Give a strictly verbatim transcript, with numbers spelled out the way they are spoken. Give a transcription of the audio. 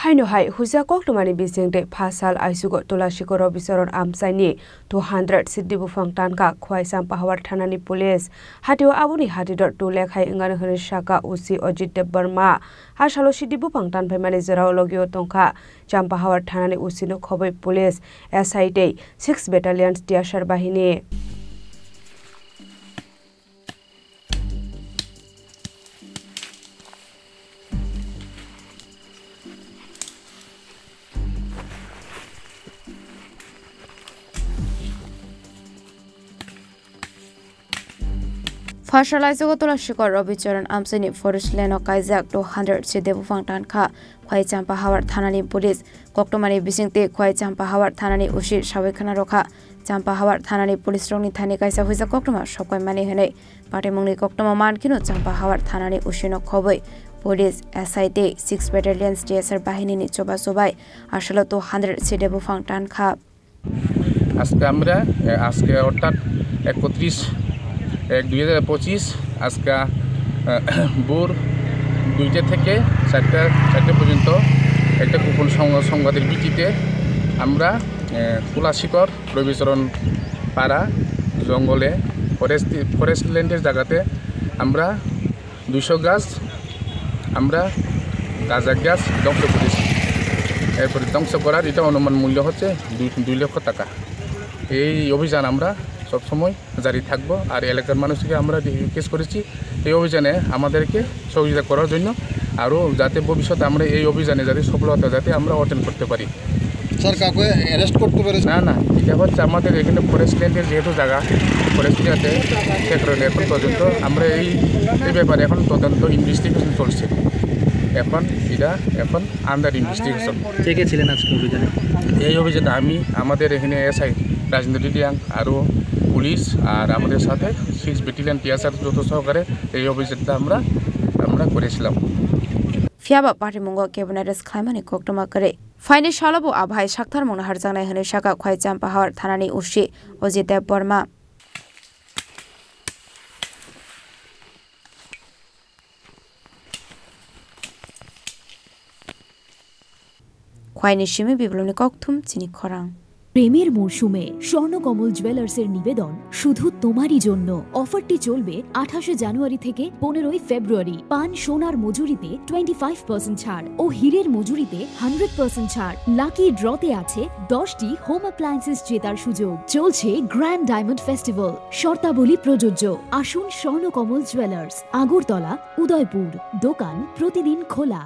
Haino hai huja koktwmani bisingtwi pha sal aisugo Tulasikor Robicharan Amchaini two hundred siddi buphang tankha Khwai Champahawar thanani police. Hatio aboni hatidor tulek hai wngani hwnwi saka O C Ajit Debbarma. Ha salo siddi buphang tanphaimani jorao logio tongkha Champahawar thanani O C no khobwi police, S I tei six Battalion T S R bahini. Pha sal aisugo Tulasikor Robicharan Amchaini forest land o kaijak two hundred siddi buphang tankha Khwai Champahawar thanani police. Koktwmani bisingtwi Khwai Champahawar thanani O C sawi khna rokha. Champahawar thanani police rokni thani kaisa huijak koktwma sokpaimani hwnwi patimungni koktwma mankheno Champahawar thanani O C no khobwi police, S I tei six Battalion T S R bahinini chubachu bai asalo two hundred siddi buphang tankha. আজকে আমরা, এ, আজকে অর্থাৎ একত্রিশ এক দুই হাজার পঁচিশ, আজকে, আহ, ভোর দুইটা থেকে চারটা, চারটা পর্যন্ত একটা গোপন সং-, সংবাদের ভিত্তিতে আমরা, এ, তুলাশিকর রবিচরণ পাড়া জঙ্গলে ফরেস্ট, ফরেস্ট ল্যান্ডের জায়গাতে আমরা দুইশো গাছ আমরা গাঁজা গাছ ধ্বংস করেছি। এরপরে ধ্বংস করার এটা অনুমান মূল্য হচ্ছে দুই, দুই লক্ষ টাকা। এই অভিযান আমরা সবসময় জারি থাকবো। আর এলাকার মানুষকে আমরা রিকোয়েস্ট করেছি এই অভিযানে আমাদেরকে সহযোগিতা করার জন্য, আরও যাতে ভবিষ্যতে আমরা এই অভিযানে যাতে সফলতা যাতে আমরা অর্জন করতে পারি। স্যার, কাউকে অ্যারেস্ট করতে পেরেছেন? না, না, এটা হচ্ছে আমাদের এখানে ফরেস্ট ল্যান্ডের যেহেতু জায়গা, ফরেস্ট ল্যান্ডে সেক্টরে এখন পর্যন্ত আমরা এই, এই ব্যাপারে এখন তদন্ত, ইনভেস্টিগেশন চলছে। এখন এটা এখন আন্ডার ইনভেস্টিগেশন। কে কে ছিলেন আজকে অভিযানে? এই অভিযানে আমি, আমাদের এখানে এসআই রাজেন্দ্র রিয়াং, আরও পুলিশ আর আমাদের সাথে সিক্স ব্যাটালিয়ন টিএসআর যৌথ সহকারে এই অভিযানটা আমরা, আমরা করেছিলাম। Phiya ba party mungo kebuna rwskhlaimani koktwma kwrwi. Phaini salo bo a bahai saktharmungno harjaknai hwnwi sakha Khwai Champahawar thanani O C Ajit Debbarma. Khwaini simi biplopni kokthum chini khorang. প্রেমের মরশুমে স্বর্ণকমল জুয়েলার্সের নিবেদন শুধু তোমারই জন্য। অফারটি চলবে আঠাশে জানুয়ারি থেকে পনেরোই ফেব্রুয়ারি। পান সোনার মজুরিতে টোয়েন্টি ফাইভ পার্সেন্ট ছাড় ও হীরের মজুরিতে হান্ড্রেড পার্সেন্ট ছাড়। লাকি ড্রতে আছে দশটি হোম অ্যাপ্লায়েন্সেস জেতার সুযোগ। চলছে গ্র্যান্ড ডায়মন্ড ফেস্টিভ্যাল। শর্তাবলী প্রযোজ্য। আসুন স্বর্ণকমল জুয়েলার্স, আগরতলা, উদয়পুর। দোকান প্রতিদিন খোলা।